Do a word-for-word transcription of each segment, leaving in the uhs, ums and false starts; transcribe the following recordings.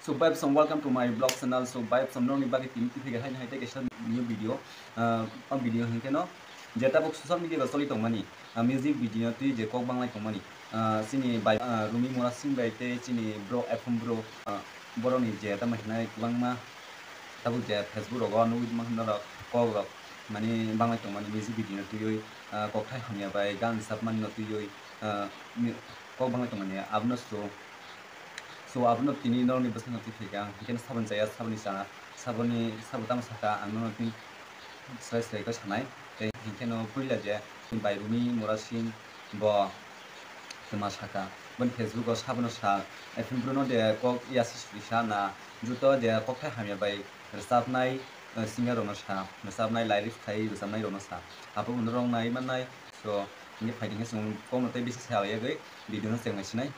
So vibes, welcome to my vlog channel. So vibes, norokni bagwi tini twi phaiga haino hai tei kaisa new video. Ah, o video hinkhe no je tabuk social media o choli tongmani, ah, music video no twi je kok banglai tongmani. Ah, chini bai, ah, Rumi Murasing bai tei chini bro F M bro, ah, borokni je tamo hinai kwbangma tabuk je Facebook rogo nugwi mankha norok kok rok mani banglai tongmani music video no twiwi, ah, kokthai hamya bai gan sapmani no twiwi, ah, mi-, kok banglai tongmani abono so So, abono tini norokni bwskango twi phaikha, hinkhe no saboni chaya, saboni chana, saboni, sabo tamo sakha, ang nono tini swrai swrai khe sanai. Tei hinkhe no puila je, chini bai Rumi Murasing bo twma sakha. Boni Facebook o sabono sa, F M bro no de kok yasi suri sa na, joto je kokthai hamya bai rwchapnai, eh, singer rokno sa, rwchapnai lyrics khai rwchapnai rokno sa. Abo norok nai mannai, so, hinkhe phai hinkhe chwng kokno tei bisi sa yagwi video no chengnai sinai.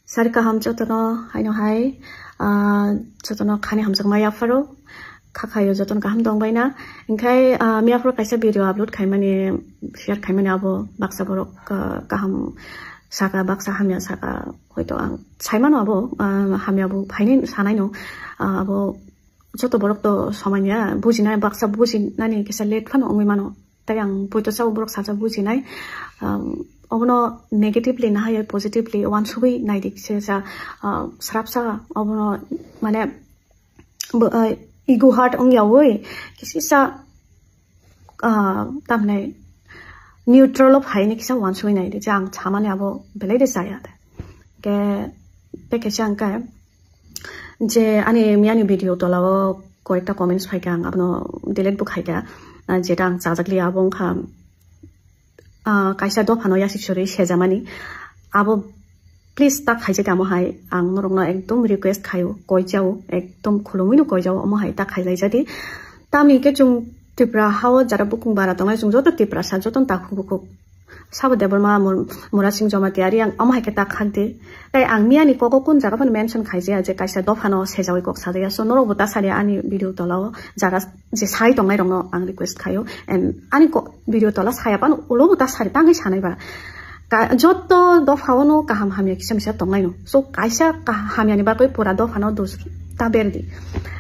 Sari kaham jotono haino hai, ah, jotono khani hamjakma yapharo, khakhayo jotono kaham tongbaina. Hinkhe, ah, miyapharo kaisa video upload khaimani, share khaimani abo baksa borok, ah, kaham saka, baksa hamya saka, hoito ang saimano abo, ah, hamya bo phaini sanaino, ah, abo joto borok to somanya bujinai, baksa bujinani kisa late phano wngwi mano. Tei ang poito sao borok sajak bujinai. Um, obono negatively nahai positively wansugwi naidi kisa sa, ah, srapsa obono mane bo, ah, ego hurt wngyawi kisa sa, ah, tamni neutral o phaini kisa wansugwi naidi je ang samani abo belai de chaya de. Ke, tei kaisa ang khe je ani miyani video tola o koyekta comments phaikha, ang abono delete bo khaikha, ah, jeta ang chajak liya abo wngkha, ah, kaisa dophano yasi suri sejamani abo please ta khaijak amo hai ang norokno ekdom request khaio, koijao, ekdom khulumwino koijao, omo hai ta khailaijadi. Tamni hwnkhe chwng Tripura hao jara bukung bara tongnai, chwng joto Tiprasa, jotono takhuk bukhuk. Sabo Debbarma, Mur-, Murasing Jamatia, Reang, omo hai khe ta khak di. Tei ang miyani kogo kun jaga phano mention khaijaya je kaisa dophano sejawi kok sajaya. So norok bo ta sadi ani video tola o jaga je sai tongnai rokno ang request khaio. And ani ko-, video tola saya phano ulo bo ta sadi tangwi sanai ba. Ka-, joto dopha o no kaham hamya kisa misa tongnai no. So kaisa ka-, hamya ni bagwi pura dophano dos ta berdi.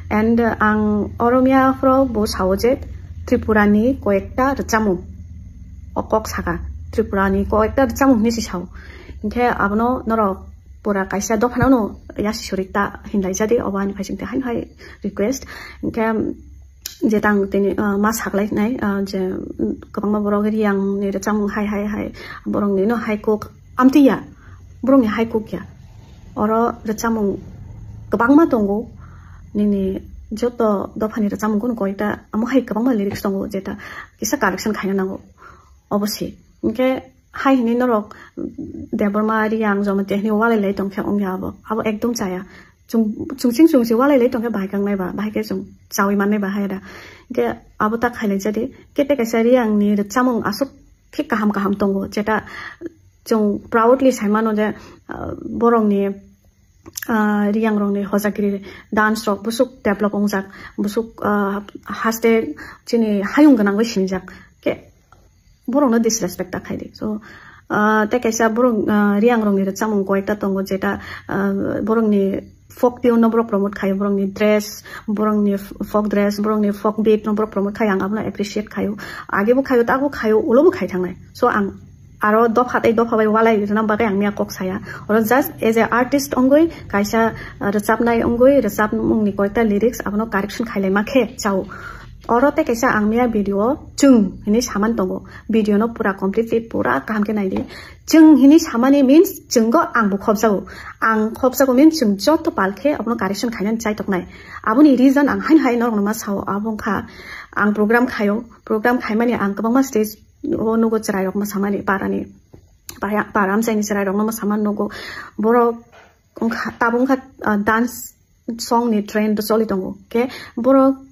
And, uh, ang Oromia phro bo sao je Tripura ni koyekta rwchapmung. O kok saka, Tripura ni koyekta rwchapmung hinwi se sao. Hinkhe abono norok pura kaisa dophano no yasi suri ta hinlai jadi, obo ani phai chwng tei haino hai request. Hinkhe je tang tini, ah, ma saklai nai, ah, je, mm, kwbangma borok Reang ni rwchapmung hai, hai, hai, borok ni no hai kok amtwi ya, borok ni hai kok ya. Oro rwchapmung kwbangma tongo, nini joto dophani rwchapmung kunu koita, amo hai kwbangma lyrics tongo, jeta kisa correction khaina nango, obo se. Hinkhe hai hinwi norok Debbarma, Reang, Jamatia hinwi walai lai tongkhe wngya abo, abo ekdom chaya. Chwng, chwng ching chwng se walai lai tongkhe bahai kangnai ba, bahai khe chwng chawi mannai ba hai da. Hinkhe abo ta khailai jadi, kete kaisa Reang ni rwchapmung aswk khe kaham kaham tongo, jeta chwng proudly sai mano je, ah, borok ni, ah, Reang rok ni hojakiri dance rok busuk develop wngjak, busuk, ah, haste chini hayung gwnangwi sinijak. Khe borokno disrespect ta khaidi. So, ah, tei kaisa borok, ah, Reang rokni rwchapmung koyekta tongo, jeta, ah, borokni folk tune no borok promote khaio, borokni dress, borokni f-, folk dress, borokni folk beat no borok promote khaio, ang abono appreciate khaio. Age bo khaio, ta bo khaio, ulo bo khai thangnai. So, ang aro dopha tei dopha bai walai rwna bagwi ang miya kok saya. Oro just as a artist wngwi kaisa, ah, rwchapnai wngwi rwchapmungni koyekta lyrics abono correction khailai ma khe chao. Oro tei kaisa ang miya video o chwng hinwi saman tongo. Video no pura completely pura kaham khe naidi. Chwng hinwi samani means chwnggo ang bo khopjago. Ang khopjago means chwng joto pal khe abono correction khainani chai toknai. Aboni reason ang haino hai norokno ma sao, abo wngkha ang program khaio. Program khaimani ang kwbangma stage o nugo chwrai rok ma samani parani. Para, para amchaini chwrai rokno ma sama nugo. Borok wngkha, tabuk wngkha, ah, dance song ni trend choli tongo. Khe borok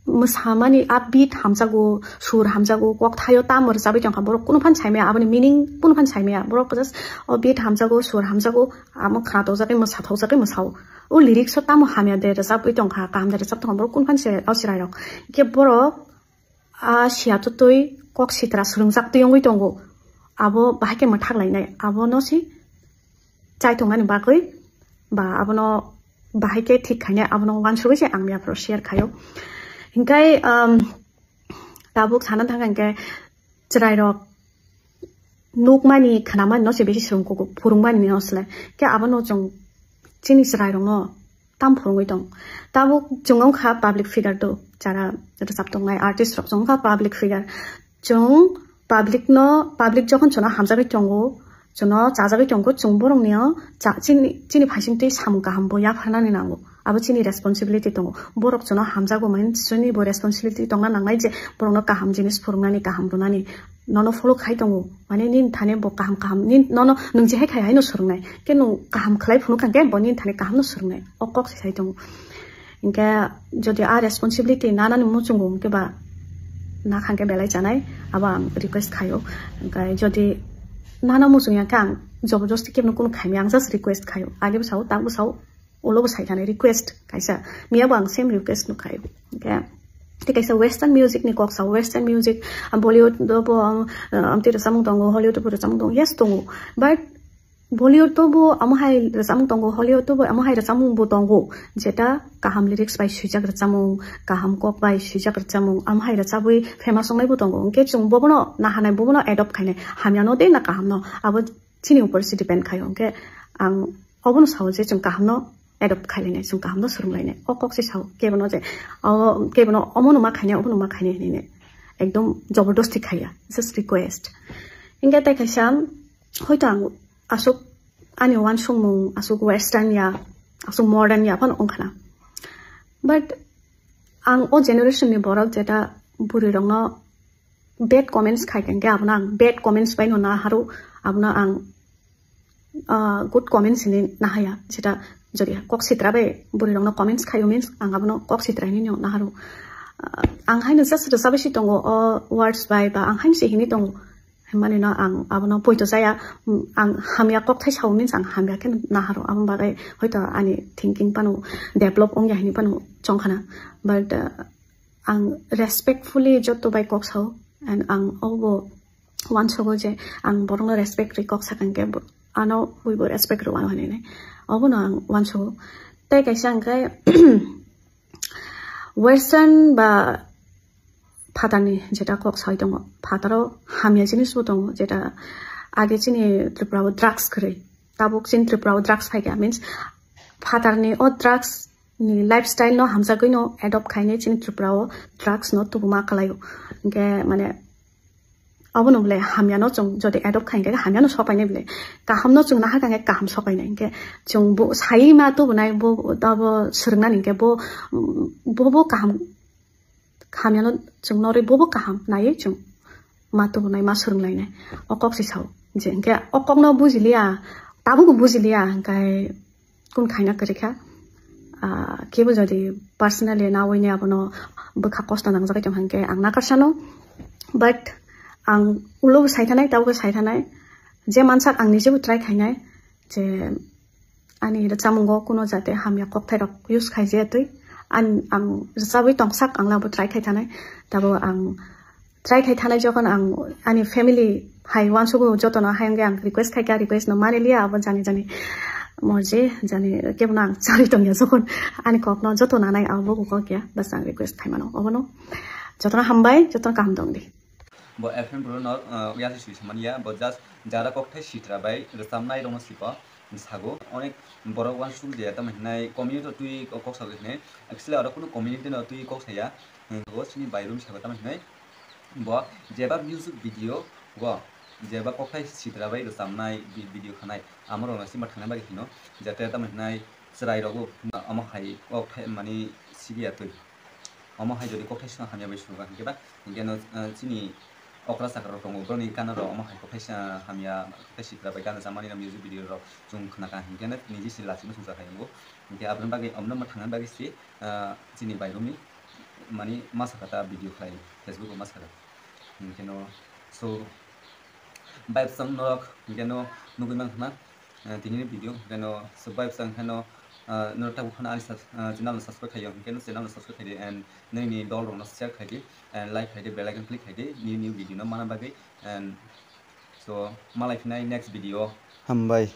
mwsamani a beat hamjago, sur hamjago, kok thaio tamo rwchabwi tongkha, borok kunu phan saimaya, aboni meaning kunu phan saimaya, borok just o beat hamjago, sur hamjago, amo khna tokjagwi mwsa tokjagwi mwsao. O lyrics o tamo hamya de rwchabwi tongkha, kaham de rwchap tongkha, borok kunu phan se o chwrairok. Hinkhe borok a siya twtwi kok sitra swrwngjak twi wngwi tongo. abo bahai khe mwthak lainai, abono se chai tongnani bagwi ba abono bahai khe thik khainai, abono uansugwi se ang yaphoro share khaio. Hinkhe, um, tabuk sana thangkha hinkhe chwrairok nukmani, khnamani no se bisi swrwng kugo, phwrwngmani no se le. Khe abono chwng chini chwrairokno tam phwrwngwi tong. Tabuk chwng wngkha public figure do, jara rwchap tongnai artist rok chwng wngkha public figure. Chwng public no, public jokhon chwngno hamjagwi tongo, chwngno chajagwi tongo, chwng borokni o cha-, chini, chini phaisingtwi samung kaham bo yapharnani nango. Abo chini responsibility tongo. Borok chwngno hamjago mani chwngni bo responsibility tongna nangnai je borokno kaham jinis phwrwngnani, kaham rwnani. Nono follow khai tongo. Mane nini thani bo kaham kaham. Nin-, nono nwng je hai khai haino swrwngnai. Khe nwng kaham khlai phunuk kha khe bo nini thani kahamno swrwngnai. O kok se sai tongo. Hinkhe jodi a responsibility nanani muchungo hinkhe ba nakhang khe belai chanai, abo ang request khaio. Hinkhe jodi nana muchung ya khe ang joborjosti kebno kunu khaimya, ang just request khaio. Age bwsao, tak bwsao, ulo bwsai thani request kaisa. Miya bo ang same request no khaio. Hinkhe tei kaisa western music ni kok sao, western music, ah, Bollywood bo, ah, amtwi rwchapmung tongo, Hollywood bo rwchapmung tongo, yes tongo. But Bollywood o bo amo hai rwchapmung tongo, Hollywood o bo amo hai rwchapmung bo tongo, jeta kaham lyrics bai swijak rwchapmung, kaham kok bai swijak rwchapmung, amo hai rwchabwi famous wngnai bo tongo. Hinkhe chwng bobono nahanai, bobono adopt khainai, hamyano de na kahamno, abo chini upor se depend khaio. Hinkhe ang obono sao je chwng kahamno adopt khailainai, chwng kahamno swrwnglainai. O kok se sao kebono je, o kebono omono ma khainai, obono ma khainai hinwi ekdom jobordosti khaiya, just request. Hinkhe tei kaisa, hoito ang aswk ani uansukmung aswk western ya, aswk modern ya phano wngkhana. But ang o generation ni borok jeta bwrwi rokno bad comments khai kha, hinkhe abono ang bad comments bai no naharo, abono ang, ah, good comments hinwi nahaya, jeta jodi kok sitra bai bwrwi rokno comments khaio means ang abono kok sitra hinwi no naharo. Ah, ang haino just rwchabwi si tongo o words bai ba ang haino se hinwi tongo. Himani no ang abono poito chaya, mm, ang hamya kokthai sao means ang hamya khe naharo. Aboni bagwi hoito ani thinking phano develop wngya hinwi phano chongkhana. But, uh, ang respectfully joto bai kok sao, and ang obo uansugo je ang borokno respect rwi kok sakha hinkhe bo-, ano buibo respect rw ano hinwi. Obono ang uansugo. Tei kaisa hinkhe western ba phatarni jeta kok sai tongo, phataro hamya jinis bo tongo, jeta age chini Tripura o drugs kwrwi, tabuk chini Tripura o drugs phaikha, means phatarni o drugs ni lifestyle no hamjagwi no adopt khainai chini Tripura o drugs no tubuma kwlaio. Hinkhe mane obono bole hamya no chwng jodi adopt khai hinkhe hamya no sopainai bole, kaham no chwng nahar kha hinkhe kaham sopainai. Hinkhe chwng bo sai ma tubunai bo abo swrwngnani hinkhe bo, bo, bo kaham hamyano chwng norwi bobo kaham naiwi chwng ma tubunai, ma swrwnglainai. O kok se sao je, hinkhe o kokno bujiliya, tabukbo bujiliya, hinkhe kun khaina kwrwi kha. Ah, kebo jodi personally nawi ni abono bwkha kosto nangjagwi tong hinkhe ang nakarsano. But ang ulo bo sai thanai, tabukbo sai thanai, je mansak ang nijebo try khainai je ani rwchapmungo kuno jate hamya kokthairok use khaijaya twi. An-, ang rwchabwi tongsak, ang labo try khai thanai. Tabo ang try khai thanai jokhon ang ani family hai uansugo jotono hai wngwi ang request khaikha, request no maniliya, abo jani jani morji, jani kebono ang charwi tongya jokhon ani kokno joto nanai abo bo kok ya, bas ang request khai mano obono. Jotono hambai, jotono kaham tongdi. Bo F M Pro no, uh, yasi sui samani ya, bo just jara kokthai sitra bai rwchapnai rokno sipo sago. Onek borok uansuk je tamo hinai community twi kok sago hinai. Actually oro kunu community no twi kok saya. Bo chini bai room sago tamo hinai. Bo jeba music video go, jeba kokthai sitra bai rwchapnai vi-, video khanai. Amo rokno sima thangnai bagwi hino. Jate tamo hinai chwrai rok bo amo hai kokthai mani sibiya twi. Omo hai jodi kokthai song hamya bai song kha hinkhe ba, hinkhe no, eh, chini okra chakra rok tongo, borokni gana rok omo hai kokthai sa hamya, kokthai sitra bai gana chamani rok music video rok chwng khna kha hinkhe no niji se lachi no songcha khai tongo. Hinkhe aboni bagwi, omo no thangna bagwi se, eh, chini bai romwi mani ma saka ta video khlai, Facebook o ma saka. Hinkhe no, so, bai bwsang norok hinkhe no nugwi man khna. Eh, tini ni video, keno subscribe sang keno, eh, no tabuk phano ani subs-, eh, channel no subscribe khayo, keno channel no subscribe khaidi, and nini dol rok no share khaidi, and like khaidi, bell icon click khaidi, new new video no mana bagwi, and So, malai phinai next video. Hambai.